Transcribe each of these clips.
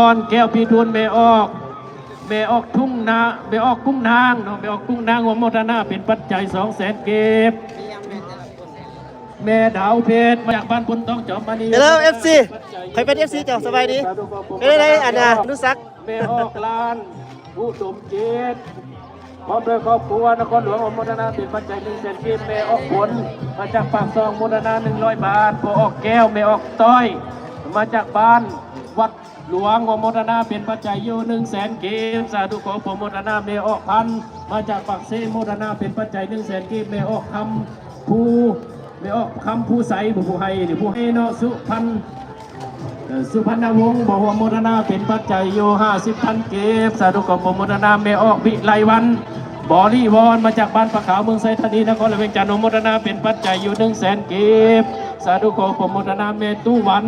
ອນ ແກ້ວພິທູນ ແມ່ອອກ ແມ່ອອກທຸງນາ ແມ່ອອກກຸ້ງນາງເນາະ ແມ່ອອກກຸ້ງນາງ ຮ່ວມໂມທະນາເປັນປັດໄຈສອງແສນກີບ. ແມ່ດາວເພັດ ມາຈາກບ້ານໂພນທອງ ຈອມມະນີ ເຮັລໂລ ເອັຟຊີ ຂ້ອຍເປັນເອັຟຊີເຈົ້າ ສະບາຍດີ. ເປັນໃດອັນນ່າ ອະນຸສັກ? ແມ່ອອກລ້ານ ອຸດົມເກດ ພ້ອມດ້ວຍຄອບຄົວ ນະຄອນຫຼວງ ອະນຸໂມທະນາເປັນປັດໄຈໜຶ່ງແສນກີບ. ແມ່ອອກຝົນ ມາຈາກປາກຊ່ອງ ໂມທະນາໜຶ່ງຮ້ອຍບາດ. ພໍ່ອອກແກ້ວ ແມ່ອອກຕ້ອຍ ມາຈາກບ້ານວັດຫຼວງ ອະນຸໂມທະນາເປັນປັດໄຈຢູ່ໜຶ່ງແສນກີບ. ສາທຸ ຂໍອະນຸໂມທະນາ. ແມ່ອອກພັນ ມາຈາກປາກເຊ ໂມທະນາເປັນປັດໄຈໜຶ່ງແສນກີບ. ແມ່ອອກຄຳ ພູ ແມ່ອອກຄຳ ພູໄຊ ຜູ້ໃຫ້ນີ້ ຜູ້ໃຫ້ເນາະ ສຸພັນ ເອີ ສຸພັນນະວົງ ບໍ່ຮ່ວມໂມທະນາເປັນປັດໄຈຢູ່ຫ້າສິບພັນກີບ. ສາທຸ ຂໍອະນຸໂມທະນາ. ແມ່ອອກວິໄລວັນ ບໍລິວອນ ມາຈາກບ້ານປາຂາວ ເມືອງໄຊທານີ ນະຄອນຫຼວງວຽງຈັນ ອະນຸໂມທະນາເປັນປັດໄຈຢູ່ໜຶ່ງແສນກີບ. ສາທຸ ຂໍອະນຸໂມທະນາ. ແມ່ຕູ້ວັນ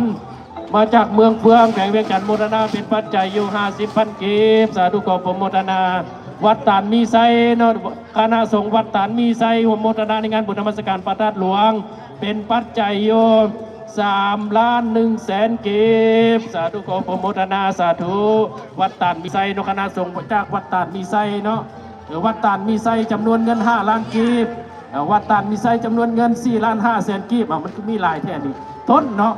ມາຈາກເມືອງເຟືອງ ແຂວງວຽງຈັນ ໂມທະນາເປັນປັດໄຈຢູ່ຫ້າສິບພັນກີບ. ສາທຸ ຂໍອະນຸໂມທະນາ. ວັດຕານມີໄຊເນາະ ຄະນະສົງວັດຕານມີໄຊ ຮ່ວມໂມທະນາໃນງານບຸນນະມັດສະການພະທາດຫຼວງ ເປັນປັດໄຈຢູ່ສາມລ້ານໜຶ່ງແສນກີບ. ສາທຸ ຂໍອະນຸໂມທະນາ. ສາທຸ ວັດຕານມີໄຊເນາະ ຄະນະສົງຈາກວັດຕານມີໄຊເນາະ ເອີ ວັດຕານມີໄຊ ຈຳນວນເງິນຫ້າລ້ານກີບ. ເອີ ວັດຕານມີໄຊ ຈຳນວນເງິນສີ່ລ້ານຫ້າແສນກີບ. ເອົາ ມັນຄືມີຫຼາຍແທ້ນີ້ ຕົ້ນເນາະ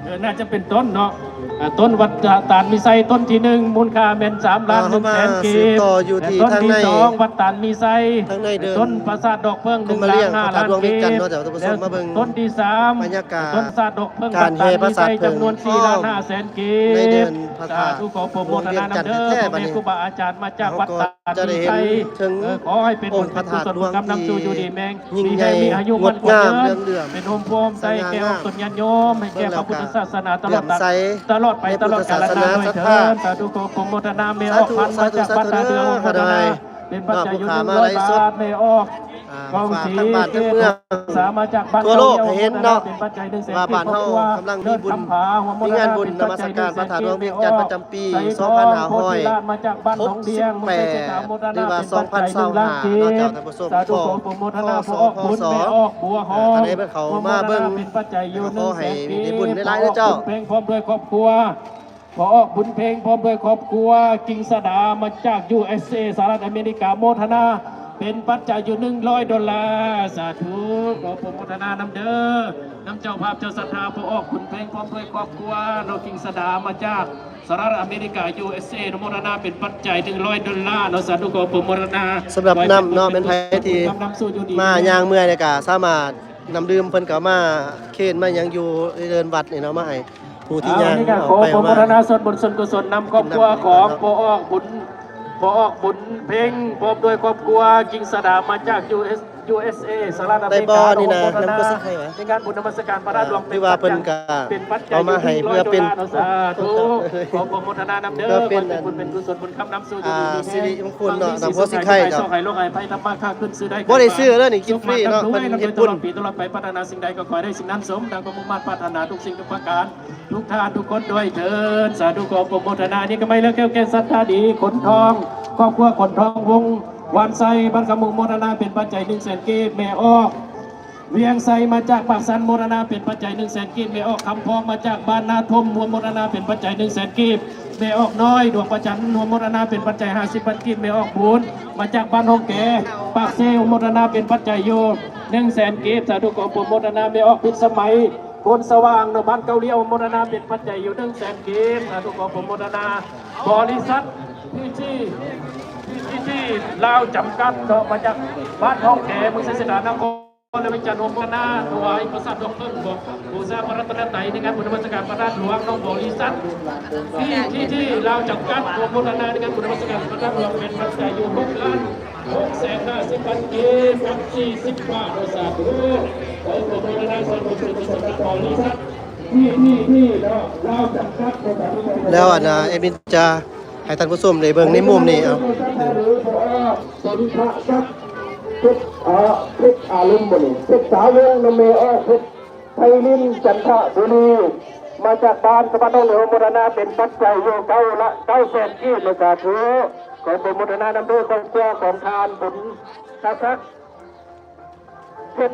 ເອີ ໜ້າຈະເປັນຕົ້ນເນາະ. ເອີ ຕົ້ນວັດຕານມີໄຊ ຕົ້ນທີໜຶ່ງ ມູນຄ່າແມ່ນສາມລ້ານໜຶ່ງແສນກີບ. ຕໍ່ຢູ່ທີ່ທາງໃນ ຕົ້ນທີສອງ ວັດຕານມີໄຊ ທາງໃນເດີ່ນ ຕົ້ນປາສາດດອກເຜິ້ງ ໜຶ່ງລ້ານຫ້າລ້ານກີບ. ຕົ້ນທີສາມ ບັນຍາກາດ ຕົ້ນປາສາດດອກເຜິ້ງ ວັດຕານມີໄຊ ຈຳນວນສີ່ລ້ານຫ້າແສນກີບ. ສາທຸ ຂໍອະນຸໂມທະນານຳເດີ ພໍ່ແມ່ຄູບາອາຈານມາຈາກວັດຕານ ຈະໄດ້ເຫັນເຖິງອົງພະທາດຫຼວງທີ່ຍິ່ງໃຫຍ່ງົດງາມເລື່ອງເຫຼື້ອມ ເປັນຮົ່ມໂພຮົ່ມໄຊແກ່ອອກຕົນຍາດໂຍມ ໃຫ້ແກ່ພະພຸດທະສາສະໜາຕະຫຼອດ ຕະຫຼອດໄປຕະຫຼອດການນານດ້ວຍເທີ້ນ. ສາທຸ ຂໍອະນຸໂມທະນາ. ແມ່ອອກພັນ ມາຈາກບ້ານທ່າເຮືອງ ໂອໂມທະນາເປັນປັດໄຈຢູ່ໜຶ່ງຮ້ອຍບາດ. ແມ່ອອກ ກອງສີເກດ ສາມາຈາກບ້ານເກົາລ້ຽວ ໂອໂມທະນາເປັນປັດໄຈໜຶ່ງແສນກີບ. ຄອບຄົວເລີດຄຳຜາ ໂອໂມທະນາເປັນປັດໄຈໜຶ່ງແສນກີບ. ແມ່ອອກ ໄຊທອງ ໂພທິລາດ ມາຈາກບ້ານໜອງດຽງ ເມືອງໄຊເສດຖາ ໂອໂມທະນາເປັນປັດໄຈໜຶ່ງແສນກີບ. ແມ່ອອກ ສາທຸ ຂໍອະນຸໂມທະນາ. ພໍ່ອອກບຸນ ແມ່ອອກບົວຫອມ ໂອໂມທະນາເປັນປັດໄຈຢູ່ໜຶ່ງແສນກີບ. ພໍ່ອອກບຸນເພັງ ພ້ອມດ້ວຍຄອບຄົວ ພໍ່ອອກບຸນເພັງ ພ້ອມດ້ວຍຄອບຄົວ ກິ່ງສະດາ ມາຈາກ ຢູເອສເອ ສະຫະລັດອາເມລິກາ ໂມທະນາເປັນປັດໄຈຢູ່ໜຶ່ງຮ້ອຍໂດລາ. ສາທຸ ຂໍອະນຸໂມທະນານຳເດີ ນຳເຈົ້າພາບເຈົ້າສັດທາ ພໍ່ອອກບຸນເພັງ ພ້ອມດ້ວຍຄອບຄົວ ເນາະ ກິ່ງສະດາ ມາຈາກສະຫະລັດອາເມລິກາ ຢູເອສເອ ອະນຸໂມທະນາເປັນປັດໄຈໜຶ່ງຮ້ອຍໂດລາເນາະ. ສາທຸ ຂໍອະນຸໂມທະນາ. ສຳລັບນ້ຳເນາະ ແມ່ນໃຜທີ່ມາຍ່າງເມື່ອຍນີ້ກະສາມາດ ນ້ຳດື່ມເພິ່ນກໍເອົາມາເຄນມາຫຍັງຢູ່ເດີ່ນວັດນີ້ເນາະ ມາໃຫ້ຜູ້ທີ່ຍ່າງອອກໄປອອກມາ. ຂໍອະນຸໂມທະນາສ່ວນບຸນສ່ວນກຸສົນນຳຄອບຄົວຂອງພໍ່ອອກບຸນ ພໍ່ອອກບຸນເພັງ ພ້ອມດ້ວຍຄອບຄົວ ກິ່ງສະດາ ມາຈາກ ຢູເອສ ຢູເອສເອ ສະຫະລັດອາເມລິກາ ໄດ້ບໍ່ນີ້ນະ ໂອໂມທະນາ ໃນງານບຸນນະມັດສະການພະທາດຫຼວງ ຖືວ່າເພິ່ນກໍເອົາມາໃຫ້ເພື່ອເປັນ ສາທຸ ຂໍອະນຸໂມທະນານຳເດີ ເພື່ອເປັນບຸນເປັນກຸສົນ ບຸນຄຳນຳສູ່ຢູ່ດີມີແຮງ ສິລິມຸງຄຸນເນາະ ນຳຜົນສີໄຄເນາະ ໃຫ້ໂລກໃຫ້ໄພທຳມາຄ້າຂຶ້ນ ຊື້ໄດ້ ບໍ່ໄດ້ຊື້ເດີນີ້ ກິນຟຣີເນາະ ເພິ່ນເຮັດບຸນ ຕະຫຼອດປີຕະຫຼອດໄປ ປາດຖະໜາສິ່ງໃດກໍຂໍໃຫ້ໄດ້ສິ່ງນັ້ນ ສົມດັ່ງຄວາມມຸ່ງມາດປາດຖະໜາທຸກສິ່ງທຸກປະການ ທຸກທ່ານທຸກຄົນດ້ວຍເທີ້ນ. ສາທຸ ຂໍອະນຸໂມທະນາ. ນີ້ກໍໝາຍເລື່ອງແກ້ວແກ່ນສັດທາດີ ຂົນທອງ ຄອບຄົວຂົນທອງ ວົງຫວານໄຊ ບ້ານຄຳມຸງ ໂມທະນາເປັນປັດໄຈໜຶ່ງແສນກີບ. ແມ່ອອກ ວຽງໄຊ ມາຈາກປາກຊັນ ໂມທະນາເປັນປັດໄຈໜຶ່ງແສນກີບ. ແມ່ອອກຄຳພອງ ມາຈາກບ້ານນາທົ່ມ ຮ່ວມໂມທະນາເປັນປັດໄຈໜຶ່ງແສນກີບ. ແມ່ອອກນ້ອຍ ດວງພະຈັນ ຮ່ວມໂມທະນາເປັນປັດໄຈຫ້າສິບພັນກີບ. ແມ່ອອກບຸນ ມາຈາກບ້ານຮ່ອງແກ ປາກເຊ ຮ່ວມໂມທະນາເປັນປັດໄຈຢູ່ໜຶ່ງແສນກີບ. ສາທຸ ຂໍອະນຸໂມທະນາ. ແມ່ອອກພິດສະໄໝ ໂພນສະຫວ່າງ ເນາະ ບ້ານເກົາລ້ຽວ ໂມທະນາເປັນປັດໄຈຢູ່ໜຶ່ງແສນກີບ. ສາທຸ ຂໍອະນຸໂມທະນາ. ບໍລິສັດ ພີທີ ພີທີ ລາວ ຈຳກັດ ເນາະ ມາຈາກບ້ານຮ່ອງແກ ເມືອງໄຊເສດຖາ ນະຄອນຫຼວງວຽງຈັນ ໂອໂມທະນາ ຖວາຍປາສາດດອກເຜິ້ງ ບູຊາພະລັດຕະນະໄຕ ໃນງານບຸນນະມັດສະການພະທາດຫຼວງ ເນາະ ບໍລິສັດ ພີທີ ລາວ ຈຳກັດ ໂອໂມທະນາ ໃນງານບຸນນະມັດສະການພະທາດຫຼວງ ເປັນປັດໄຈຢູ່ຫົກລ້ານ ຫົກແສນຫ້າສິບພັນກີບກັບສີ່ສິບບາດ. ສາທຸ ຂໍອະນຸໂມທະນາສ່ວນບຸນສ່ວນກຸສົນນຳບໍລິສັດ ແລ້ວອັນນ່າ ແອດມິນຈະໃຫ້ທ່ານຜູ້ຊົມໄດ້ເບິ່ງໃນມຸມນີ້ ເອົາ ເປັນພະສັກ ເປັນ ເອີ ເປັນອາລົມບໍ່ນີ້ ເປັນສາວົງ ນຳແມ່ອອກເພັດ ໄພລິນ ຈັນທະບູລີ ມາຈາກບ້ານສະຫວັນດອນ ໂອໂມທະນາເປັນປັດໄຈຢູ່ເກົ້າລະ ເກົ້າແສນກີບ. ສາທຸ ຂໍອະນຸໂມທະນານຳເດີ ຄອບຄົວຂອງທ່ານບຸນພະສັກ ເພັດ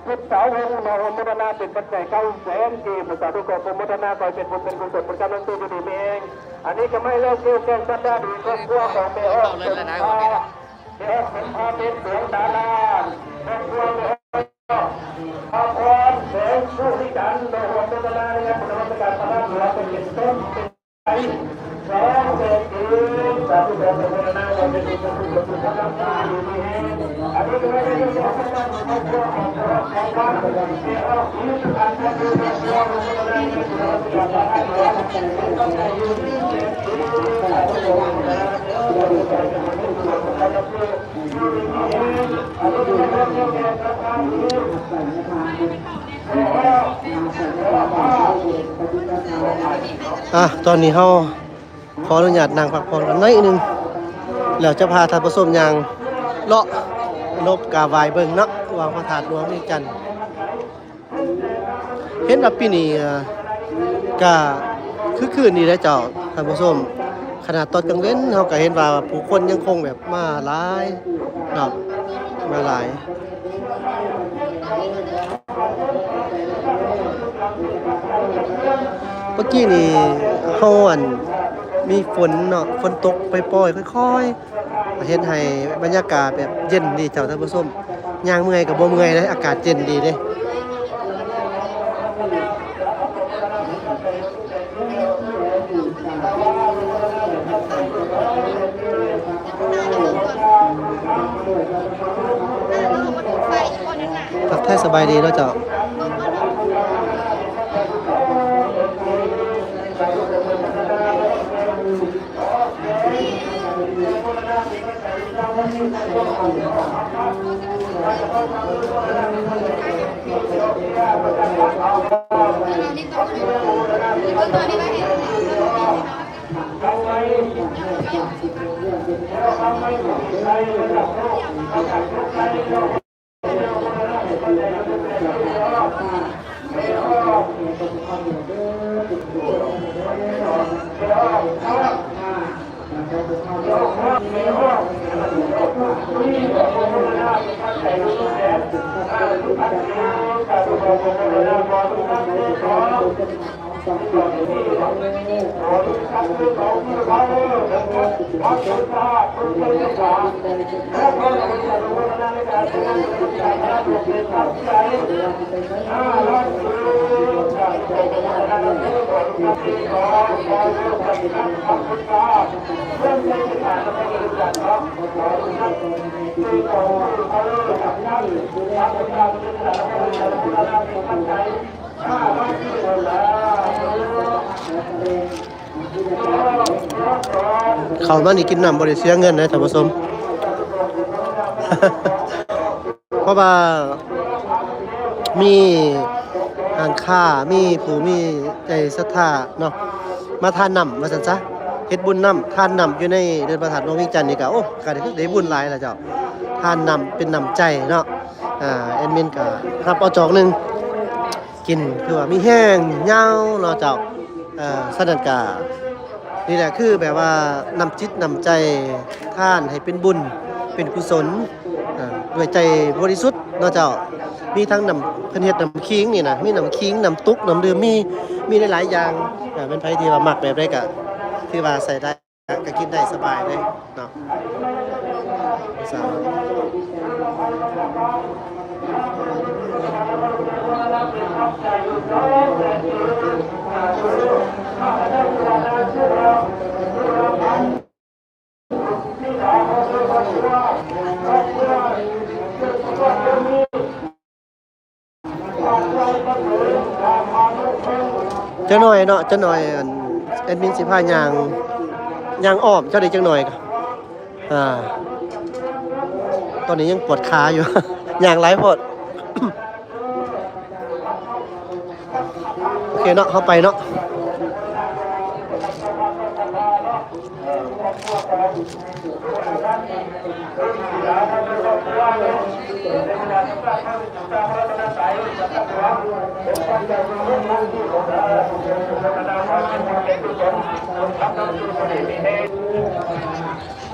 ເພັດສາວວົງ ເນາະ ໂອໂມທະນາເປັນປັດໄຈເກົ້າແສນກີບ ສາທຸ ຂໍໂອໂມທະນາ ຂໍໃຫ້ເປັນບຸນເປັນກຸສົນ ເປັນກຳລັງໃຈຢູ່ດີມີແຮງ. ອັນນີ້ກໍມາແລ້ວ ເກີ້ແກ້ງສັດດາດີ ຄອບຄົວຂອງແມ່ອອກ ເປັນພາ ແມ່ອອກເປັນພາ ເປັນດວງດາລາ ຄອບຄົວແມ່ອອກ ພາພອນ ແສງສຸລິຈັນ ເນາະ ໂອໂມທະນາໃນງານບຸນນະມັດສະການພະທາດຫຼວງ ເປັນຕົ້ນ ອ່ະ ຕອນນີ້ເຮົາຂໍອະນຸຍາດນັ່ງພັກຜ່ອນກັນໜ້ອຍໜຶ່ງ ແລ້ວຈະພາທ່ານຜູ້ຊົມຍ່າງເລາະຫຼົບກາບໄຫວ້ເບິ່ງເນາະ ວ່າພະທາດຫຼວງວຽງຈັນ. ເຫັນວ່າປີນີ້ ເອີ ກະຄຶກຄື້ນດີເດ້ເຈົ້າທ່ານຜູ້ຊົມ. ຂະໜາດຕອນກາງເວັນເຮົາກະເຫັນວ່າຜູ້ຄົນຍັງຄົງແບບມາຫຼາຍເນາະ ມາຫຼາຍ. ເມື່ອກີ້ນີ້ເຮົາ ອັນ ມີຝົນເນາະ ຝົນຕົກປ່ອຍໆ ຄ່ອຍໆ ເຮັດໃຫ້ບັນຍາກາດແບບເຢັນດີເຈົ້າທ່ານຜູ້ຊົມ. ຍ່າງເມື່ອຍກໍບໍ່ເມື່ອຍເດ້ ອາກາດເຢັນດີເດ້. ທັກທາຍສະບາຍດີເນາະເຈົ້າ. ເຂົ້າມານີ້ກິນນ້ຳບໍ່ໄດ້ເສຍເງິນເດ້ທ່ານຜູ້ຊົມ ເພາະວ່າມີຮ້ານຄ້າ ມີຜູ້ມີໃຈສັດທາເນາະ ມາທານນ້ຳວ່າຊັ້ນຊະ ເຮັດບຸນນ້ຳ ທານນ້ຳຢູ່ໃນເດີ່ນພະທາດຫຼວງວຽງຈັນນີ້ກະ ໂອ້ ກະໄດ້ບຸນຫຼາຍລະເຈົ້າ. ທານນ້ຳເປັນນ້ຳໃຈເນາະ ອ່າ ແອດມິນກະຮັບເອົາຈອກໜຶ່ງ ກິນ ຄືວ່າມີແຮງຍາວເນາະເຈົ້າ. ເອີ ສະນັ້ນກະ ນີ້ແຫຼະ ຄືແບບວ່ານ້ຳຈິດນ້ຳໃຈ ທານໃຫ້ເປັນບຸນເປັນກຸສົນ ເອີ ດ້ວຍໃຈບໍລິສຸດເນາະເຈົ້າ. ມີທັງນ້ຳ ເພິ່ນເຮັດນ້ຳຂີງນີ້ນະ ມີນ້ຳຂີງ ນ້ຳຕຸກ ນ້ຳດື່ມ ມີ ມີຫຼາຍໆຢ່າງ. ເອີ ແມ່ນໃຜທີ່ວ່າມັກແບບໃດກະ ຖືວ່າໃຊ້ໄດ້ ກະ ກະກິນໄດ້ສະບາຍເລີຍເນາະ. ຈັກໜ່ອຍເນາະ ຈັກໜ່ອຍ ອັນ ແອດມິນຊິພາຍ່າງ ຍ່າງອ້ອມເຈົ້າໄດ້ຈັກໜ່ອຍ. ອ່າ ຕອນນີ້ຍັງປວດຂາຢູ່ ຍ່າງຫຼາຍໂພດ. ໂອເຄເນາະ ເຮົາໄປເນາະ. ເ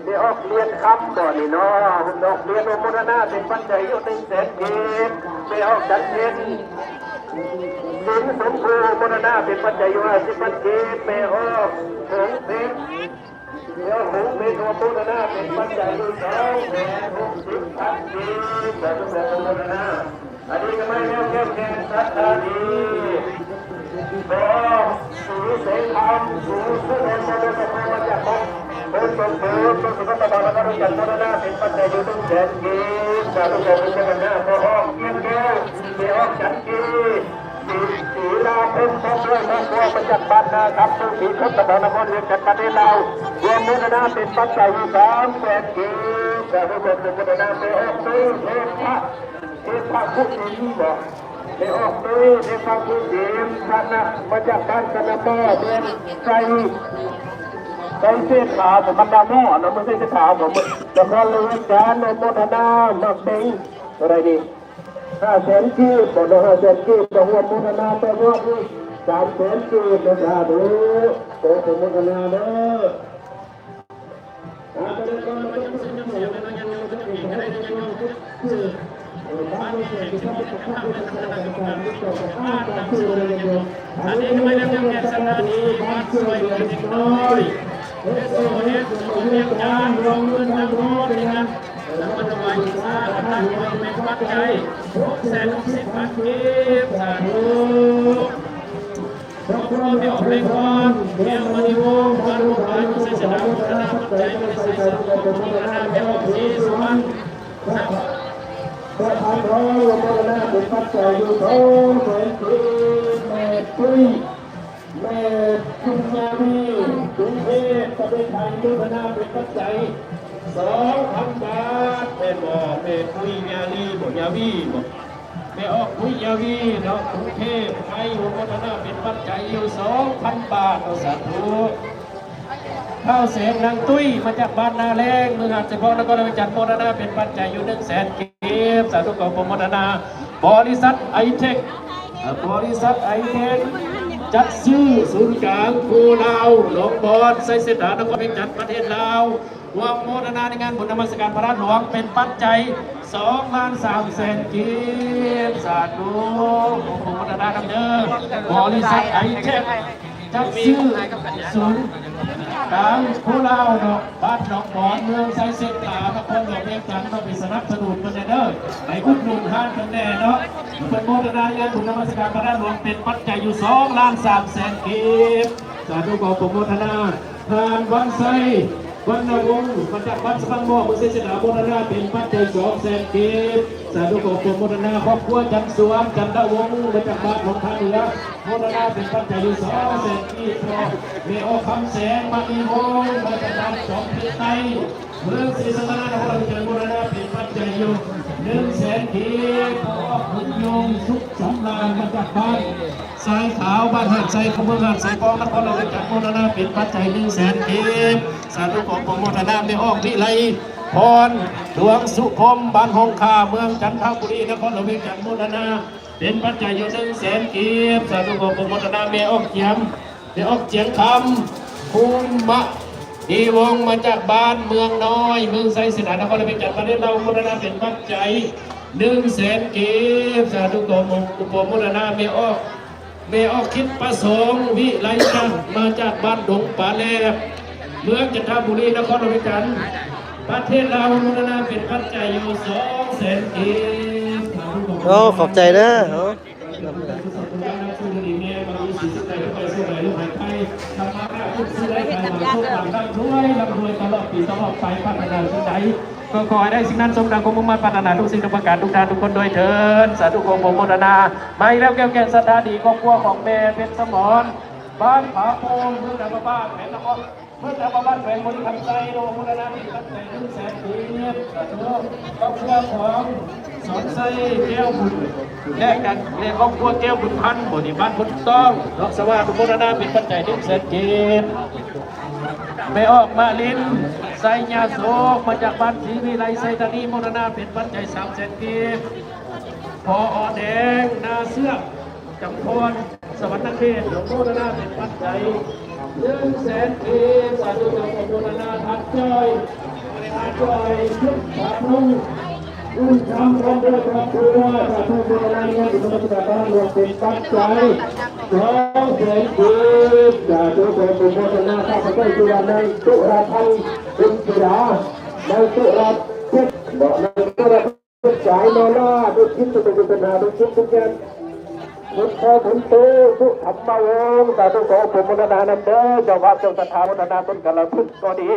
ແມ່ອອກລຽນຄຳບໍ່ນີ້ເນາະ ແມ່ອອກລຽນອະນຸໂມທະນາເປັນປັດໄຈຢູ່ໜຶ່ງແສນກີບ. ແມ່ອອກຈັນເພັນ ສິນສົມພູ ອະນຸໂມທະນາເປັນປັດໄຈຢູ່ຫ້າສິບພັນກີບ. ແມ່ອອກຫົງເພັນ ແມ່ອອກຫົງເພັນ ອະນຸໂມທະນາເປັນປັດໄຈຢູ່ສອງແສນຫົກສິບພັນກີບ. ສາທຸ ອະນຸໂມທະນາ. ອັນນີ້ກໍມາແລ້ວ ແກ້ວແກ່ນສັດທາດີ ຂໍສີເສງຄຳ ສີສຸວົນ ມາຈາກບ້ານໂພນສົມບູນ ເມືອງສຸພັນນະຄອນ ນະຄອນຫຼວງວຽງຈັນ ໂມທະນາເປັນປັດໄຈຢູ່ໜຶ່ງແສນກີບ. ສາທຸ ຂໍບຸນນຳໜ້າ ພໍ່ອອກ ວຽງແກ້ວ ແມ່ອອກຈັນກີ ສີ ສີລາພົມ ພ້ອມດ້ວຍຄອບຄົວ ມາຈາກບ້ານນາຄຳ ເມືອງສີຊົນ ນະຄອນຫຼວງວຽງຈັນ ປະເທດລາວ ຮ່ວມໂມທະນາເປັນປັດໄຈຢູ່ສາມແສນກີບ. ສາທຸ ຂໍບຸນນຳໜ້າ ແມ່ອອກຕຸ້ຍ ເທພະ ເທພະພູສິນບໍ? ແມ່ອອກຕຸ້ຍ ເທພະພູສິນ ມາຈາກບ້ານຊະນະໝໍ້ ເມືອງໄຊ ໄຊເສດຖາ ບໍ່ແມ່ນນາໝໍ້ນະ ບໍ່ແມ່ນເສດຖາບໍ ນະຄອນຫຼວງວຽງຈັນ ອະນຸໂມທະນາ ໝາກເບັງ ເທົ່າໃດນີ້ ຫ້າແສນກີບບໍເນາະ ຫ້າແສນກີບ ກໍຮ່ວມໂມທະນາຕໍ່ຍອດນີ້ ສາມແສນກີບເນາະ. ສາທຸ ຂໍອະນຸໂມທະນາເດີ. ອັນນີ້ກໍມາເລື່ອງແກ່ສະຖານີບ້ານຊ່ວຍເຫຼືອເດັກນ້ອຍ ເອສໂອເອສ ເມືອງວຽງຈັນ ລວມເງິນທັງໝົດ ເປັນງານ ເອີ ມາຖວາຍບູຊາພະທາດຫຼວງ ເປັນປັດໄຈຫົກແສນຫົກສິບພັນກີບ. ສາທຸ. ຄອບຄົວແມ່ອອກ ເລກອນ ແກ້ວມະນີວົງ ບ້ານໂພນພາຍ ເມືອງໄຊຊະນະ ໂມທະນາປັດໄຈ ເປັນໄຊສະນະ ໂມທະນາແມ່ອອກ ສີສຸວັນ ສະ ສະພານທອງ ໂມທະນາເປັນປັດໄຈຢູ່ສອງແສນກີບ. ແມ່ຕຸ້ຍ ແມ່ບຸນຍາວີ ກຸງເທບ ປະເທດໄທ ໂມທະນາເປັນປັດໄຈສອງພັນບາດ ແມ່ນບໍ່? ແມ່ຕຸ້ຍຍາລີບໍ? ຍາວີບໍ? ແມ່ອອກ ປຸຍຍາວີເນາະ ກຸງເທບໄທ ໂມທະນາເປັນປັດໄຈຢູ່ສອງພັນບາດເນາະ. ສາທຸ. ທ້າວແສງ ນາງຕຸ້ຍ ມາຈາກບ້ານນາແລງ ເມືອງຫາດຊາຍຟອງ ນະຄອນຫຼວງວຽງຈັນ ໂມທະນາເປັນປັດໄຈຢູ່ໜຶ່ງແສນກີບ. ສາທຸ ຂໍອະນຸໂມທະນາ. ບໍລິສັດໄອເທັກ ບໍລິສັດໄອເທັກ ຈັດຊື້ສູນກາງຄູລາວ ໜອງບອນ ໄຊເສດຖາ ນະຄອນຫຼວງວຽງຈັນ ປະເທດລາວ ຮ່ວມໂມທະນາໃນງານບຸນນະມັດສະການພະທາດຫຼວງ ເປັນປັດໄຈສອງລ້ານສາມແສນກີບ. ສາທຸ ຂໍອະນຸໂມທະນານຳເດີ. ບໍລິສັດໄອເທັກ ຈັດຊື້ສູນກາງຄູລາວເນາະ ບ້ານໜອງບອນ ເມືອງໄຊເສດຖາ ນະຄອນຫຼວງວຽງຈັນ ເນາະ ໄປສະໜັບສະໜູນເພິ່ນແດ່ເດີ ໄປອຸດໜູນຮ້ານເພິ່ນແດ່ເນາະ. ເພິ່ນໂມທະນາງານບຸນນະມັດສະການພະທາດຫຼວງ ເປັນປັດໄຈຢູ່ສອງລ້ານສາມແສນກີບ. ສາທຸ ຂໍອະນຸໂມທະນາ. ທ່ານວັນໄຊ ວັນນະວົງ ມາຈາກບ້ານສະບັງໝໍ້ ເມືອງໄຊເສດຖາ ໂມທະນາເປັນປັດໄຈສອງແສນກີບ. ສາທຸ ຂໍອະນຸໂມທະນາ. ຄອບຄົວຈັນສວນ ຈັນທະວົງ ມາຈາກບ້ານໜອງທ່າເຫຼືອ ໂມທະນາເປັນປັດໄຈຢູ່ສອງແສນກີບ. ແມ່ອອກຄຳແສງ ມະນີວົງ ມາຈາກບ້ານຈອມເພັດໃຕ້ ເມືອງສີສັດຕະນາຄອນ ໂມທະນາເປັນປັດໄຈຢູ່ໜຶ່ງແສນກີບ. ພໍ່ບຸນຍົງ ສຸກສຳລານ ມາຈາກບ້ານ ຊາຍຂາວ ບ້ານຫາດຊາຍຂອງ ເມືອງຫາດຊາຍຂອງ ນະຄອນຫຼວງວຽງຈັນ ໂມທະນາເປັນປັດໄຈໜຶ່ງແສນກີບ. ສາທຸ ຂໍອະນຸໂມທະນາ. ແມ່ອອກ ວິໄລພອນ ດວງສຸພົມ ບ້ານຮ່ອງຄາ ເມືອງຈັນທະບູລີ ນະຄອນຫຼວງວຽງຈັນ ໂມທະນາເປັນປັດໄຈຢູ່ໜຶ່ງແສນກີບ. ສາທຸ ຂໍອະນຸໂມທະນາ. ແມ່ອອກ ຈຽມ ແມ່ອອກ ຈຽງຄຳ ພູມະນີວົງ ມາຈາກບ້ານເມືອງນ້ອຍ ເມືອງໄຊເສດຖາ ນະຄອນຫຼວງວຽງຈັນ ປະເທດລາວ ໂມທະນາເປັນປັດໄຈໜຶ່ງແສນກີບ. ສາທຸ ຂໍອະນຸໂມທະນາ. ແມ່ອອກ ແມ່ອອກ ຄິດປະສົງ ວິໄລຈັນ ມາຈາກບ້ານດົງປາແລບ ເມືອງຈັນທະບູລີ ນະຄອນຫຼວງວຽງຈັນ ປະເທດລາວ ໂມທະນາເປັນປັດໄຈຢູ່ສອງແສນກີບ. ໂອ້ ຂອບໃຈເດີ. ກໍຂໍໃຫ້ໄດ້ສິ່ງນັ້ນສົມດັ່ງຄວາມມຸ່ງມາດປາດຖະໜາທຸກສິ່ງທຸກປະການ ທຸກທ່ານທຸກຄົນດ້ວຍເທີ້ນ. ສາທຸ ຂໍອະນຸໂມທະນາ. ມາອີກແລ້ວ ແກ້ວແກ່ນສັດທາດີ ຄອບຄົວຂອງແມ່ເພັນສະໝອນ ບ້ານຜາໂປ່ງ ເມືອງດານພະບາດ ແຂວງນະຄອນ ເມືອງດານພະບາດ ແຂວງບໍລິຄຳໄຊ ໂດຍໂມທະນາທີ່ຕັ້ງໃຈໜຶ່ງແສນກີບ. ສາທຸ. ຄອບຄົວຂອງສອນໄຊ ແກ້ວບຸນ ແລະກັນ ແລະຄອບຄົວແກ້ວບຸນພັນ ບໍນີ້ ບ້ານພົນຕ້ອງ ເນາະ ສາທຸໂມທະນາເປັນປັດໄຈໜຶ່ງແສນກີບ. ແມ່ອອກມາລິນ ໄຊຍາໂສກ ມາຈາກບ້ານສີວິໄລ ໄຊທານີ ໂມທະນາເປັນປັດໄຈສາມແສນກີບ. ພໍອອແດງ ນາເຊືອກ ຈຳພອນ ສະຫວັນນະເຂດ ໂມທະນາເປັນປັດໄຈໜຶ່ງແສນກີບ. ສາທຸໂມທະນາ. ທ່ານຈ້ອຍ ສາທຸ ບຸນຄຳພ້ອມດ້ວຍຄອບຄົວ ສາທຸໂມທະນາໃນບຸນມະຫາສາທານ ລວມເປັນປັດໄຈສອງແສນກີບ ສາທຸ ຂໍອະນຸໂມທະນາ ຂ້າພະເຈົ້າຊື່ວ່າ ນາງຕຸລາພັນ ບຸນສີດາ ນາງຕຸລາ ເຈັດ ເບາະ ນາງຕຸລາ ສາຍມາລາ ລູກສິດ ເຈົ້າຕາ ລູກສິດ ລູກຍານ ບຸນພໍ່ບຸນໂຕ ສຸທຳມະວົງ ສາທຸ ຂໍອະນຸໂມທະນານຳເດີ ເຈົ້າພາບເຈົ້າສັດທາ ໂມທະນາຕົ້ນກາລະພຶກກໍດີ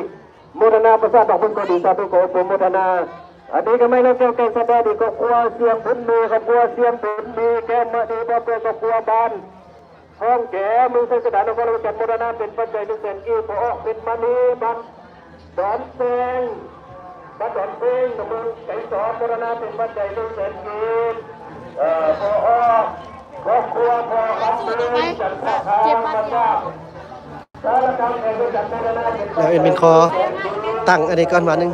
ໂມທະນາປາສາດດອກເພິ່ນກໍດີ ສາທຸ ຂໍອະນຸໂມທະນາ ອັນນີ້ກໍແມ່ນແກ້ວແກ່ນສະບາຍດີ ຄອບຄົວສຽງບຸນມີ ຄອບຄົວສຽງບຸນມີ ແກ້ວມະນີ ຄອບຄົວ ຄອບຄົວບ້ານ ຫ້ອງແກ ເມືອງໄຊສະດາ ນະຄອນຫຼວງວຽງຈັນ ໂມທະນາເປັນປັດໄຈໜຶ່ງແສນກີບ ພໍ່ອອກເປັນມະນີ ບ້ານດອນແຊງ ບ້ານດອນເຊງ ຕຳບົນໄກສອນ ໂມທະນາເປັນປັດໄຈໜຶ່ງແສນກີບ ເອີ ພໍ່ອອກ ຄອບຄົວ ພໍ່ຄຳເລີຍ ຈັນທະຄາມ ມາຈາກ ແລ້ວແອດມິນຂໍຕັ້ງອັນນີ້ກ່ອນບາດໜຶ່ງ.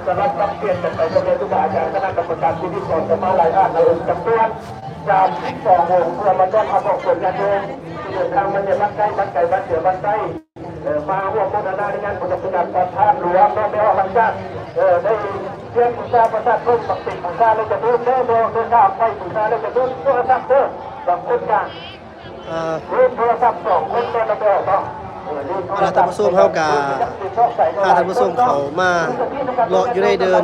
ສຳລັບສັບປ່ຽນກັນໄປ ສຳເລັດຄູບາອາຈານ ຄະນະກຳມະການພິທີສອນ ຈະມາຫຼາຍທ່ານ ໃນອົງຈຳນວນສາມສິບສອງອົງ ເພື່ອມາຕ້ອນຮັບອອກຕົນຍາດໂຍມ ທີ່ເດີນທາງມາຈາກບ້ານໃກ້ບ້ານໄກ ບ້ານເຫຼືອບ້ານໃຕ້ ເອີ ມາຮ່ວມໂມທະນາໃນງານບຸນອະພິທຳຂອງທ່ານຫຼວງ ເນາະ ແມ່ອອກຫຼັງຈາກ ເອີ ໄດ້ພຽງບູຊາພະທາດພົມ ປັກຕິກບູຊາແລ້ວຈະເດີນ ແມ່ອອກເດີນທາງໄປບູຊາແລ້ວຈະເດີນ ໂທລະສັບເດີ ບາງຄົນກະ ເອີ ລືມໂທລະສັບສອງຄົນແລ້ວ ແມ່ອອກເນາະ ເອີ ລືມໂທລະສັບ ເອົາລະ ທ່ານຜູ້ຊົມ ເຮົາກະພາທ່ານຜູ້ຊົມເຂົ້າມາເລາະຢູ່ໃນເດີ່ນ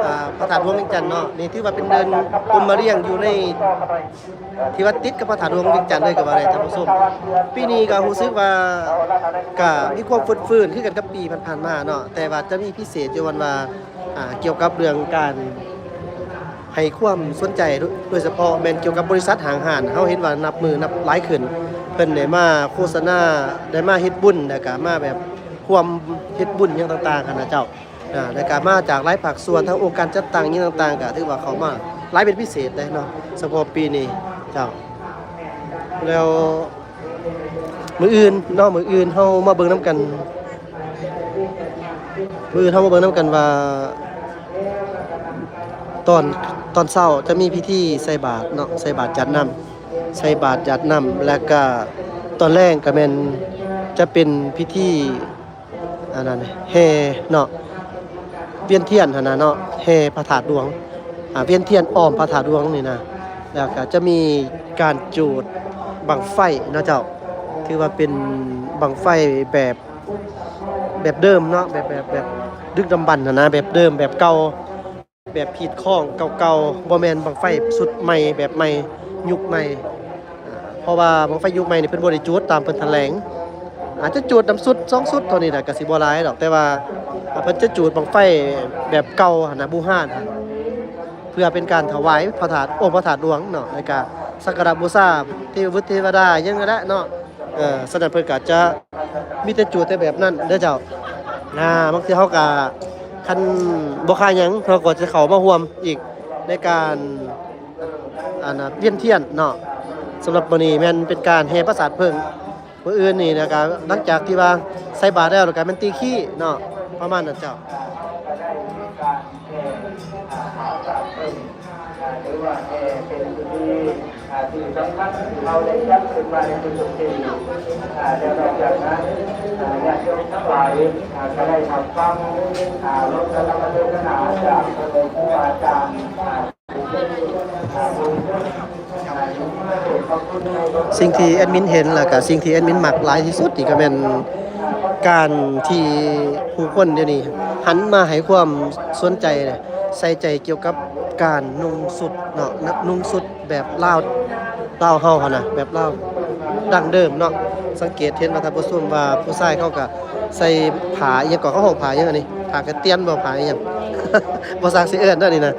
ອ່ ອ່າ ພະທາດຫຼວງວຽງຈັນເນາະ ນີ້ຖືວ່າເປັນເດີ່ນກົມມະລຽງຢູ່ໃນ ທີ່ວ່າຕິດກັບພະທາດຫຼວງວຽງຈັນເລີຍກໍວ່າໄດ້ທ່ານຜູ້ຊົມ. ປີນີ້ກໍຮູ້ສຶກວ່າກໍມີຄວາມຟົດຟື້ນຄືກັນກັບປີຜ່ານໆມາເນາະ ແຕ່ວ່າຈະມີພິເສດຢູ່ວ່າ ອ່າ ກ່ຽວກັບເລື່ອງການໃຫ້ຄວາມສົນໃຈ ໂດຍສະເພາະແມ່ນກ່ຽວກັບບໍລິສັດຫ້າງຮ້ານ ເຮົາເຫັນວ່ານັບມື້ນັບຫຼາຍຂຶ້ນ ເພິ່ນໄດ້ມາໂຄສະນາ ໄດ້ມາເຮັດບຸນ ແລ້ວກໍມາແບບຮ່ວມເຮັດບຸນຫຍັງຕ່າງໆຫັ້ນນະເຈົ້າ. ອ່າ ແລ້ວກະມາຈາກຫຼາຍພາກສ່ວນ ທັງອົງການຈັດຕັ້ງຫຍັງຕ່າງໆ ກະຖືວ່າເຂົ້າມາຫຼາຍເປັນພິເສດເດ້ເນາະ ສະເພາະປີນີ້ເຈົ້າ. ແລ້ວມື້ອື່ນເນາະ ມື້ອື່ນເຮົາມາເບິ່ງນຳກັນ ມື້ອື່ນເຮົາມາເບິ່ງນຳກັນວ່າ ຕອນ ຕອນເຊົ້າຈະມີພິທີໃສ່ບາດເນາະ ໃສ່ບາດຢາດນ້ຳ ໃສ່ບາດຢາດນ້ຳ ແລ້ວກະຕອນແລງກະແມ່ນຈະເປັນພິທີ ອັນນັ້ນແຫ່ເນາະ ວຽນທຽນຫັ້ນນະເນາະ ແຫ່ພະທາດຫຼວງ ອ່າ ວຽນທຽນອ້ອມພະທາດຫຼວງນີ້ນະ ແລ້ວກະຈະມີການຈູດບັ້ງໄຟເນາະເຈົ້າ ຖືວ່າເປັນບັ້ງໄຟແບບ ແບບເດີມເນາະ ແບບ ແບບ ແບບດຶກດຳບັນຫັ້ນນະ ແບບເດີມ ແບບເກົ່າ ແບບຮີດຄອງເກົ່າໆ ບໍ່ແມ່ນບັ້ງໄຟຊຸດໃໝ່ ແບບໃໝ່ ຍຸກໃໝ່ ອ່າ ເພາະວ່າບັ້ງໄຟຍຸກໃໝ່ນີ້ເພິ່ນບໍ່ໄດ້ຈູດຕາມເພິ່ນຖະແຫຼງ ອາດຈະຈູດນຳຊຸດສອງຊຸດເທົ່ານີ້ແຫຼະ ກະຊິບໍ່ຫຼາຍດອກ ແຕ່ວ່າ ອ່າ ເພິ່ນຈະຈູດບັ້ງໄຟແບບເກົ່າຫັ້ນນະ ບູຮານຫັ້ນ ເພື່ອເປັນການຖວາຍພະທາດ ອົງພະທາດຫຼວງເນາະ ແລ້ວກະສັກກາລະບູຊາເທວະບຸດເທວະດາຫຍັງນັ້ນແຫຼະເນາະ. ເອີ ສະນັ້ນເພິ່ນກໍຈະມີແຕ່ຈູດແຕ່ແບບນັ້ນເດີເຈົ້າ. ອ່າ ບາງເທື່ອເຮົາກໍ ຄັນບໍ່ຄ່າຫຍັງ ເຮົາກໍຈະເຂົ້າມາຮ່ວມອີກໃນການ ອັນນ່າ ວຽນທຽນເນາະ. ສຳລັບມື້ນີ້ແມ່ນເປັນການແຫ່ປາສາດເຜິ້ງ ມື້ອື່ນນີ້ນະ ກໍຫຼັງຈາກທີ່ວ່າໃສ່ບາດແລ້ວ ແລ້ວກໍແມ່ນຕີຄີເນາະ ປະມານນັ້ນເຈົ້າ. ອ່າ ຖືວ່າແຫ່ເປັນພິທີ ອ່າ ທີ່ສຳຄັນທີ່ເຮົາໄດ້ຈັດຂຶ້ນມາໃນທຸກໆປີ ອ່າ ແລ້ວນອກຈາກນັ້ນ ອ່າ ຍາດໂຍມທັງຫຼາຍ ອ່າ ກໍໄດ້ຮັບຟັງ ອ່າ ລົດກະທຳມະເທດສະໜາຈາກພໍ່ແມ່ຄູອາຈານ ອ່າ ສິ່ງທີ່ແອດມິນເຫັນ ແລ້ວກະສິ່ງທີ່ແອດມິນມັກຫຼາຍທີ່ສຸດນີ້ກໍແມ່ນ ການທີ່ຜູ້ຄົນດຽວນີ້ຫັນມາໃຫ້ຄວາມສົນໃຈ ໃສ່ໃຈກ່ຽວກັບການນຸ່ງຊຸດເນາະ ນຸ່ງຊຸດແບບລາວ ລາວເຮົາຫັ້ນນະ ແບບລາວດັ້ງເດີມເນາະ. ສັງເກດເຫັນວ່າທ່ານຜູ້ຊົມວ່າຜູ້ຊາຍເຂົາກະໃສ່ຜ້າອີ່ຫຍັງເກາະ ເຂົາຮ້ອງຜ້າຫຍັງອັນນີ້ ຜ້າກະຕຽນບໍ່ ຜ້າອີ່ຫຍັງ ບໍ່ຊັກຊິເອີ້ນເດີນີ້ນະ.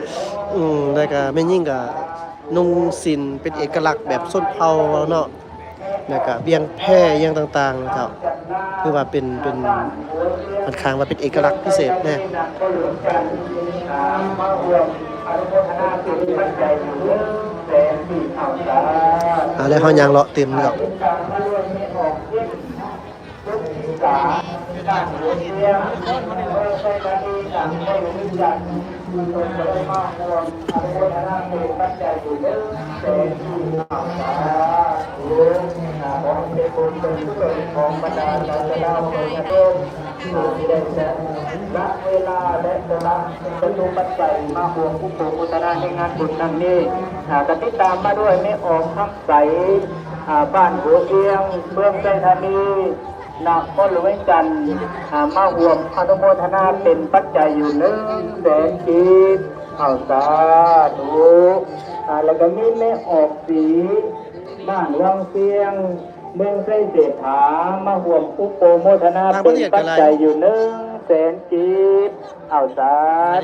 ອືມ ແລ້ວກະແມ່ຍິງກະນຸ່ງສິ້ນເປັນເອກະລັກແບບຊົນເຜົ່າເນາະ. ແລ້ວກະບ່ຽງແພຫຍັງຕ່າງໆເຈົ້າ ຄືວ່າເປັນ ເປັນ ຂ້ອນຂ້າງວ່າເປັນເອກະລັກພິເສດແດ່. ອ່າ ແລ້ວເຮົາຍ່າງເລາະຕື່ມເນາະ. ຂໍໃຫ້ເປັນບຸນເປັນກຸສົນຂອງບັນດາຊາວລາວ ທີ່ໄດ້ສະຫຼະເວລາ ແລະ ສະຫຼະຈະຕຸປັດໄຈມາຮ່ວມອຸປະໂມທະນາໃນງານບຸນຄັ້ງນີ້. ອ່າ ກະຕິດຕາມມາດ້ວຍແມ່ອອກຄຳໃສ ອ່າ ບ້ານຫົວອຽງ ເມືອງໄຊທານີ ນະຄອນຫຼວງວຽງຈັນ ອ່າ ມາຮ່ວມອະນຸໂມທະນາເປັນປັດໄຈຢູ່ໜຶ່ງແສນກີບ. ເອົາ ສາທຸ. ອ່າ ແລ້ວກໍມີແມ່ອອກສີ ບ້ານວັງຊຽງ ເມືອງໄຊເສດຖາ ມາຮ່ວມອຸປະໂມທະນາເປັນປັດໄຈຢູ່ໜຶ່ງແສນກີບ. ເອົາ ສາ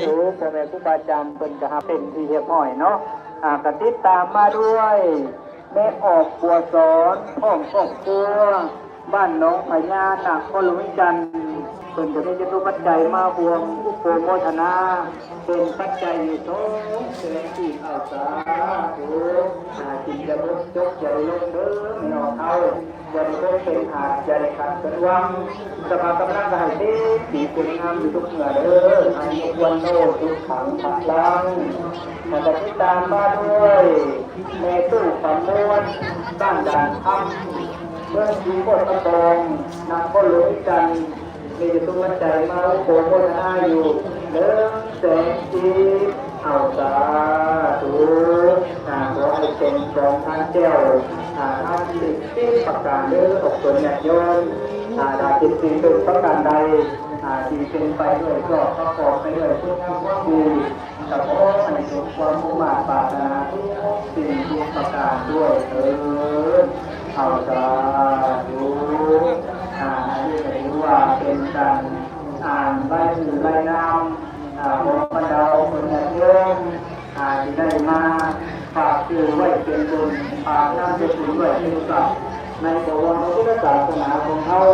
ທຸ. ພໍ່ແມ່ຄູບາອາຈານເພິ່ນກໍຮັບເປັນທີ່ຮຽບຮ້ອຍເນາະ. ອ່າ ກໍຕິດຕາມມາດ້ວຍ ແມ່ອອກ ບົວສອນ ພ້ອມຄອບຄົວ ບ້ານໜອງພະຍາ ນະຄອນຫຼວງວຽງຈັນ ເພິ່ນກໍມີຈະຕຸປັດໄຈມາຮ່ວມອຸປະໂມທະນາ ເປັນປັດໄຈຢູ່ສອງແສນກີບ. ເອົາ ສາທຸ. ອ່າ ກິນຢ່າໝົດ ຈົກຢ່າໄດ້ລົງເດີ ແມ່ອອກເຮົາ ຢ່າໄດ້ຕົກເປັນທາດ ຢ່າໄດ້ຂາດເປັນຫວັງ. ສະພາບກຳລັງກໍໃຫ້ເຕັມທີ່ ສວຍງາມຢູ່ທຸກເມື່ອເດີ. ອາຍຸວັນໂນ ສຸຂັງ ພະລັງ. ແລ້ວກໍຕິດຕາມມາດ້ວຍ ແມ່ຕູ້ຄຳມ່ວນ ບ້ານດ່ານຄຳ ເມືອງສີໂຄດຕະບອງ ນະຄອນຫຼວງວຽງຈັນ ມີຈະຕຸປັດໄຈມາອຸປະໂມທະນາຢູ່ໜຶ່ງແສນກີບ. ເອົາ ສາທຸ. ອ່າ ຂໍໃຫ້ເປັນຂອງທານແກ້ວ ອ່າ ທັງສິບປະການເດີ ອອກຕົນຍາດໂຍມ. ອ່າ ຖ້າເປັນສິ່ງເປັນປະການໃດ ອ່າ ທີ່ເປັນໄປດ້ວຍຊອບ ປະກອບໄປດ້ວຍຄຸນງາມຄວາມດີ ກໍຂໍໃຫ້ສົມຄວາມມຸ່ງມາດປາດຖະໜາທຸກສິ່ງທຸກປະການດ້ວຍເທີ້ນ. ເອົາ ສາທຸ. ອາ ອັນນີ້ກໍຖືວ່າເປັນການອ່ານລາຍຊື່ລາຍນາມ ອາ ຂອງບັນດາເພື່ອນຍາດໂຍມ ອາ ທີ່ໄດ້ມາຝາກຊື່ໄວ້ເປັນບຸນ ຝາກນາມສະກຸນໄວ້ເປັນຊັບ ໃນປະຫວັດຂອງພຸດທະສາສະໜາຂອງເຮົາ.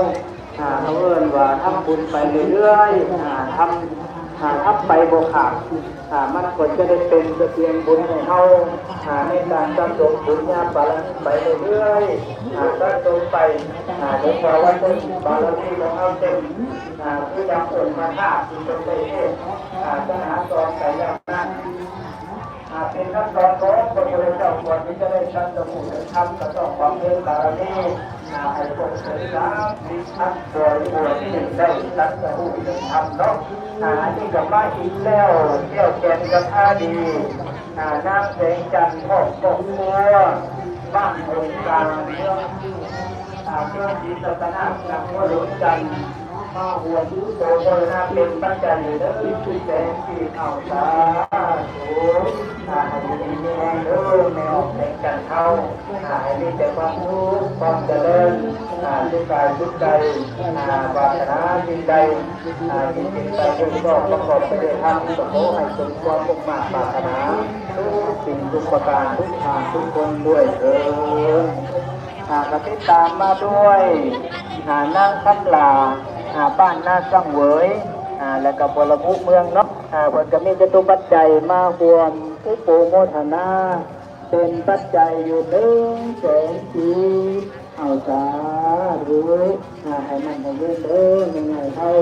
ອາ ເຂົາເອີ້ນວ່າທຳບຸນໄປເລື້ອຍໆ ອາ ທຳ ອາ ທຳໄປບໍ່ຂາດ ອາ ມັນກໍຈະໄດ້ເປັນສະບຽງບຸນໃຫ້ເຮົາ ອາ ໃນການສະສົມບຸນຍາບາລະມີໄປເລື້ອຍໆ ອາ ສະສົມໄປ ອາ ເຖິງວ່າວັນໜຶ່ງບາລະມີຂອງເຮົາເຕັມ ອາ ຄືດັ່ງອົງພະທາດທີ່ເພິ່ນໄດ້ເທດ ອາ ສະໜາສອນໄປແລ້ວນັ້ນ ອາ ເປັນຄຳສອນຂອງພະພຸດທະເຈົ້າ ກ່ອນທີ່ຈະໄດ້ຕັດສະຮູ້ເຖິງທຳ ກໍຕ້ອງບຳເພັນບາລະມີ ອາ ໃຫ້ຄົບເຖິງສາມສິບທັງບໍລິບູນ ຈຶ່ງໄດ້ຕັດສະຮູ້ເຖິງທຳເນາະ. ອາ ອັນນີ້ກໍມາອີກແລ້ວ ແກ້ວແກ່ນກັບອາດີ ອາ ນາງແສງຈັນ ພ້ອມຄອບຄົວ ບ້ານໂພນກາງ ເມືອງ ອາ ເມືອງສີສັດຕະນາກ ນະຄອນຫຼວງວຽງຈັນ ມາຮ່ວມໂອໂມທະນາເປັນປັດໄຈເດີ ສິບແສນກີບ ເອົາ ສາທຸ. ອາ ໃຫ້ຢູ່ດີມີແຮງເດີ ແມ່ອອກແສງຈັນເຮົາ ອາ ໃຫ້ມີແຕ່ຄວາມສຸກ ຄວາມຈະເລີນ ອາ ສຸກກາຍສຸກໃຈ ອາ ປາດຖະໜາສິ່ງໃດ ອາ ທີ່ເປັນໄປເພື່ອຊອບປະກອບໄປດ້ວຍທຳ ກໍຂໍໃຫ້ສົມຄວາມມຸ່ງມາດປາດຖະໜາ ທຸກສິ່ງທຸກປະການ ທຸກທ່ານທຸກຄົນດ້ວຍເທີ້ນ. ອາ ກໍຕິດຕາມມາດ້ວຍ ອາ ນາງຄຳຫຼ້າ ອາ ບ້ານນາສັງເຫວີຍ ອາ ແລະກໍບໍລະບຸເມືອງເນາະ ອາ ເພິ່ນກໍມີຈະຕຸປັດໄຈມາຮ່ວມອຸປະໂມທະນາ ເປັນປັດໄຈຢູ່ໜຶ່ງແສນກີບ ເອົາ ສາທຸ. ອາ ໃຫ້ໝັ້ນໃຫ້ຍືນເດີ ແມ່ໃຫຍ່ເຮົາ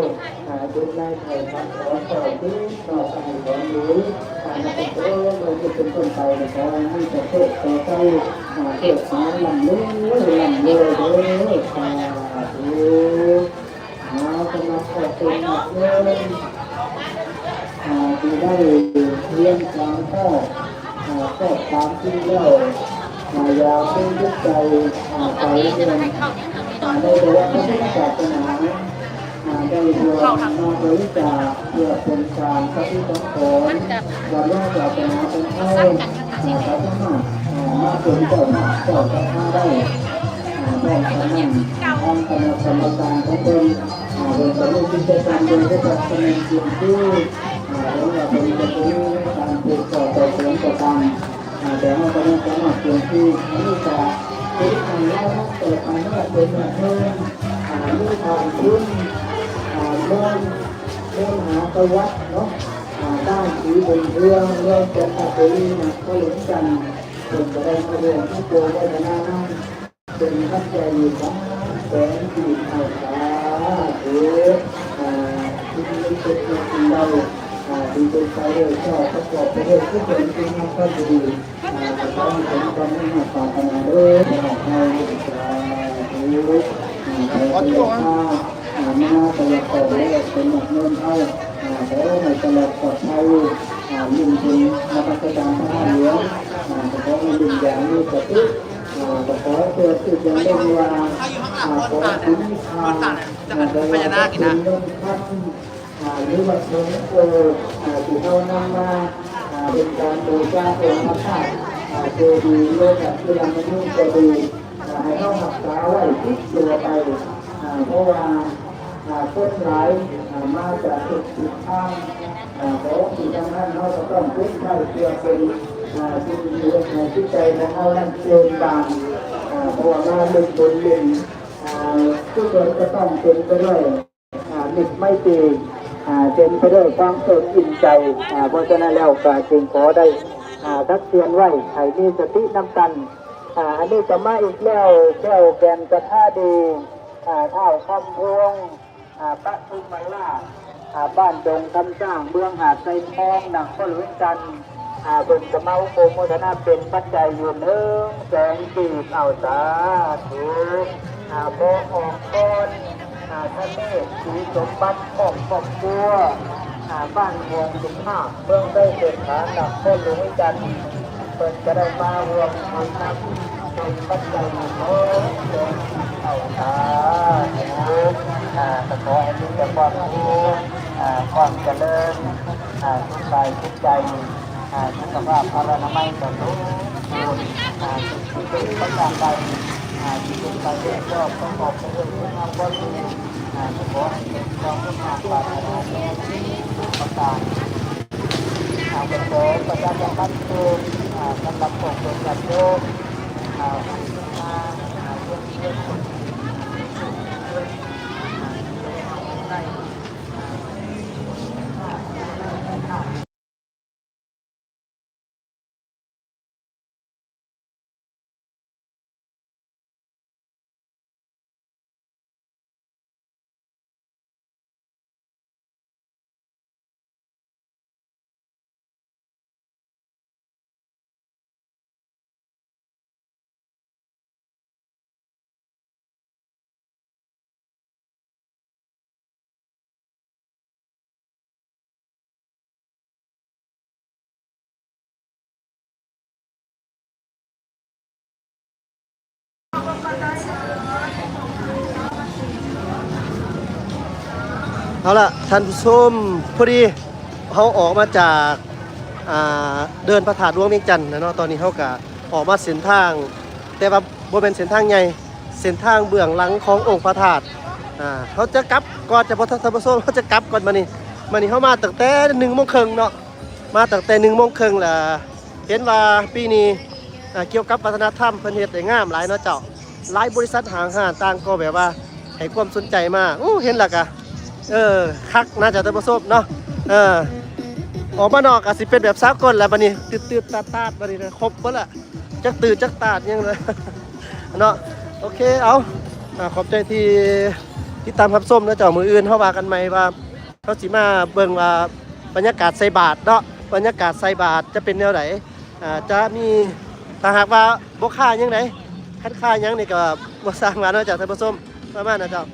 ອາ ຢູ່ໃນໄພທຳຂອງເຈົ້າທີ່ຊອບໃຫ້ຂອງດີ ອາ ນັບແຕ່ມື້ນີ້ເປັນຕົ້ນໄປ ຂໍໃຫ້ມີແຕ່ໂຊກຕໍ່ໄປ ອາ ໂຊກໝານ ລ່ຳລວຍ ລ່ຳລວຍເດີ ສາທຸ. ເອົາ ສຳລັບຄອບຄົວຍາດໂຍມ ອາ ທີ່ໄດ້ຮຽນສາງພໍ່ ອາ ຄອບສາມປີແລ້ວ ອາ ຢາກເປັນຈິດໃຈ ອາ ໃຈເງິນ ອາ ໃນປະຫວັດຂອງພຸດທະສາສະໜາ ອາ ໄດ້ຮ່ວມມາບໍລິຈາກເພື່ອເປັນການປະຕິສັງຂອນ ວັດວາສາສະໜາຂອງເຮົາ ອາ ກໍສາມາດ ອາ ມາເປັນເຈົ້າພາບເຈົ້າສັດທາໄດ້ ອາ ພ້ອມກັນນັ້ນ ທາງຄະນະກຳມະການຂອງເພິ່ນ ອາ ເພິ່ນກໍມີກິດຈະກຳໂດຍສະເພາະກໍແມ່ນກຽມທີ່ ອາ ເຖິງວ່າເພິ່ນຈະບໍ່ມີໃນການປູກຕໍ່ໄປສວນກໍຕາມ ອາ ແຕ່ເຮົາກໍຍັງສາມາດກຽມທີ່ ອັນນີ້ກໍເຮັດໃຫ້ລາຍຮັບຕໍ່ໄປເຮົາເປັນແບບເດີມ ອາ ມີບ້ານທຶນ ອາ ເມືອງ ເມືອງມະຫາສະຫວັດເນາະ ອາ ບ້ານສີບຸນເຮືອງ ເມືອງຈັນທະບູລີ ນະຄອນຫຼວງວຽງຈັນ ເພິ່ນກໍໄດ້ມາຮ່ວມໂອໂມທະນານຳ ເປັນປັດໄຈສາມແສນກີບ ເອົາ ສາທຸ. ອາ ທີ່ເປັນເປັນສິ່ງໃດ ອາ ທີ່ເປັນໄປດ້ວຍຊອບປະກອບໄປດ້ວຍກຸສົນຄຸນງາມຄວາມດີ ອາ ກໍຂໍໃຫ້ສົມຄວາມມຸ່ງມາດປາດຖະໜາເດີ ຂໍໃຫ້ ສາທຸ. ອາ ຂໍໃຫ້ເຈົ້າພາບ ອາ ມາຕະຫຼອດຕອນແລກເປັນຍາດໂຍມເຮົາ ອາ ຂໍໃຫ້ຕະຫຼອດປອດໄພ ອາ ຍິ້ງເປັນນະມັດສະການພະທາດຫຼວງ ອາ ກໍຂໍໃຫ້ຍິ້ງຢ່າງມີສະຕິ ອາ ກໍຂໍເພື່ອທີ່ຈະເບິ່ງວ່າ ອາ ຂໍສິນຄ້າ ອາ ແຕ່ວ່າເປັນເງິນຄຳ ອາ ຫຼືວ່າຂອງໂອ ອາ ທີ່ເຮົານຳມາ ອາ ເປັນການບູຊາອົງພະທາດ ອາ ເຈດີ ໂລກະຈຸລະມະນີກໍດີ ອາ ໃຫ້ເຮົາຮັກສາໄວ້ຕິດຕົວໄປ ອາ ເພາະວ່າ ອາ ຄົນຫຼາຍ ອາ ມາຈາກທຸກທິດທາງ ອາ ຂອງທີ່ທຳງານເຮົາກໍຕ້ອງເກັບໄວ້ເພື່ອເປັນ ອາ ສິ່ງທີ່ເຮັດໃຫ້ຈິດໃຈຂອງເຮົານັ້ນເບີກບານ ອາ ເພາະວ່າມາຫຼິ້ນບຸນຫຼິ້ນ ອາ ກຸສົນກໍຕ້ອງເຕັມໄປດ້ວຍ ອາ ມິດໄມຕີ ອາ ເຕັມໄປດ້ວຍຄວາມເອິກອີ່ມໃຈ ອາ ເພາະສະນັ້ນແລ້ວກໍຈຶ່ງຂໍໄດ້ ອາ ຕັກເຕືອນໄວ້ໃຫ້ມີສະຕິນຳກັນ ອາ ອັນນີ້ກໍມາອີກແລ້ວ ແກ້ວແກ່ນສັດທາດີ ອາ ທ້າວຄຳພວງ ອາ ປະທຸມມະລາດ ອາ ບ້ານດົງຄຳຊ້າງ ເມືອງຫາດຊາຍທອງ ນະຄອນຫຼວງວຽງຈັນ ອາ ເພິ່ນກໍມາອຸປະໂມທະນາເປັນປັດໄຈຢູ່ໜຶ່ງແສນກີບ ເອົາ ສາທຸ. ອາ ພໍ່ອອກກ່ອນ ອາ ທະເນດ ສີສົມບັດ ພ້ອມຄອບຄົວ ອາ ບ້ານມ່ວງສຸພາບ ເມືອງໄຊເສດຖາ ນະຄອນຫຼວງວຽງຈັນ ເພິ່ນຈະໄດ້ມາຮ່ວມທຳບຸນນຳເປັນປັດໄຈໜຶ່ງແສນກີບ ເອົາ ສາທຸ. ອາ ກໍຂໍໃຫ້ມີແຕ່ຄວາມສຸກ ອາ ຄວາມຈະເລີນ ກາຍຈິດໃຈ ອາ ສຸຂະພາບພະລານາໄມກໍສົມບູນ ອາ ສິ່ງທີ່ເປັນປະການໃດ ອາ ທີ່ເປັນໄປແວດລ້ອມປະກອບໄປດ້ວຍຄຸນງາມຄວາມດີ ອາ ຂໍໃຫ້ເປັນຄວາມມຸ່ງມາກປາດຖະໜາທຸກປະການ ອາ ກໍຂໍປະຊາສຳພັນເຖິງ ອາ ສຳລັບພວກເພິ່ນຍາດໂຍມ ອາ ຜູ້ທີ່ມາ ອາ ເລືອນເຮືອນ ອາ ເລືອນເຮືອນ ອາ ເອົາລະ ທ່ານຜູ້ຊົມ, ພໍດີເຮົາອອກມາຈາກ ອ່າ ເດີ່ນພະທາດຫຼວງວຽງຈັນແລ້ວເນາະ, ຕອນນີ້ເຮົາກະອອກມາເສັ້ນທາງ ແຕ່ວ່າບໍ່ແມ່ນເສັ້ນທາງໃຫຍ່ ເສັ້ນທາງເບື້ອງຫຼັງຂອງອົງພະທາດ. ອ່າ ເຮົາຈະກັບກ່ອນ ຈະບໍ່ ທ່ານຜູ້ຊົມ, ເຮົາຈະກັບກ່ອນ. ບາດນີ້ ບາດນີ້ເຮົາມາຕັ້ງແຕ່ໜຶ່ງໂມງເຄິ່ງເນາະ, ມາຕັ້ງແຕ່ໜຶ່ງໂມງເຄິ່ງ ແລ້ວເຫັນວ່າປີນີ້ ອ່າ ກ່ຽວກັບວັດທະນະທຳເພິ່ນເຮັດໄດ້ງາມຫຼາຍເນາະເຈົ້າ. ຫຼາຍບໍລິສັດຫ້າງຮ້ານຕ່າງກໍແບບວ່າໃຫ້ຄວາມສົນໃຈມາ. ໂອ້ ເຫັນແລ້ວກະ ເອີ ຄັກນະເຈົ້າ ທ່ານຜູ້ຊົມເນາະ. ເອີ ອອກມານອກກະຊິເປັນແບບສາກົນແລ້ວ ບາດນີ້ ຕື່ດໆຕາດໆ ບາດນີ້ ຄົບເບິດລະ. ຈັກຕື່ນຈັກຕາດຫຍັງເນາະ. ໂອເຄ ເອົາ ອາ ຂອບໃຈທີ່ຕິດຕາມຮັບຊົມເນາະເຈົ້າ. ມື້ອື່ນເຮົາວ່າກັນໃໝ່ວ່າ ເຮົາຊິມາເບິ່ງວ່າບັນຍາກາດໃສ່ບາດເນາະ, ບັນຍາກາດໃສ່ບາດຈະເປັນແນວໃດ. ອາ ຈະມີ ຖ້າຫາກວ່າບໍ່ຄາຫຍັງໃດ, ຄັນຄາຫຍັງນີ້ກໍບໍ່ສ້າງວ່າເນາະເຈົ້າ ທ່ານຜູ້ຊົມ, ປະມານນັ້ນເຈົ້າ.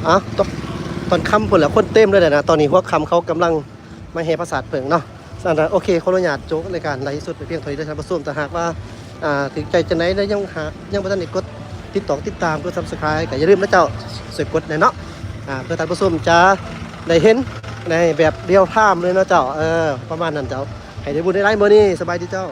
ອາ ຕອນ ຕອນຄ່ຳພຸ້ນແຫຼະ ຄົນເຕັມເລີຍນະ. ຕອນນີ້ຫົວຄ່ຳ ເຂົາກຳລັງມາແຫ່ປາສາດເຜິ້ງເນາະ. ຊັ້ນນະ ໂອເຄ ຂໍອະນຸຍາດໂຈະລາຍການໄລຟ໌ສົດໄປພຽງເທົ່ານີ້ເດີທ່ານຜູ້ຊົມ. ຖ້າຫາກວ່າ ອ່າ ຖືກໃຈຈັ່ງໃດ ແລະ ຍັງຫາ ຍັງບໍ່ທັນໄດ້ກົດຕິດຕອງຕິດຕາມ ກົດ Subscribe ກໍຢ່າລືມນະເຈົ້າ, ຊ່ວຍກົດແດ່ເນາະ. ອາ ເພື່ອທ່ານຜູ້ຊົມຈະໄດ້ເຫັນໃນແບບ real time ເລີຍເນາະເຈົ້າ. ເອີ ປະມານນັ້ນເຈົ້າ. ໃຫ້ໄດ້ບຸນໄດ້ຫຼາຍມື້ນີ້. ສະບາຍດີເຈົ້າ.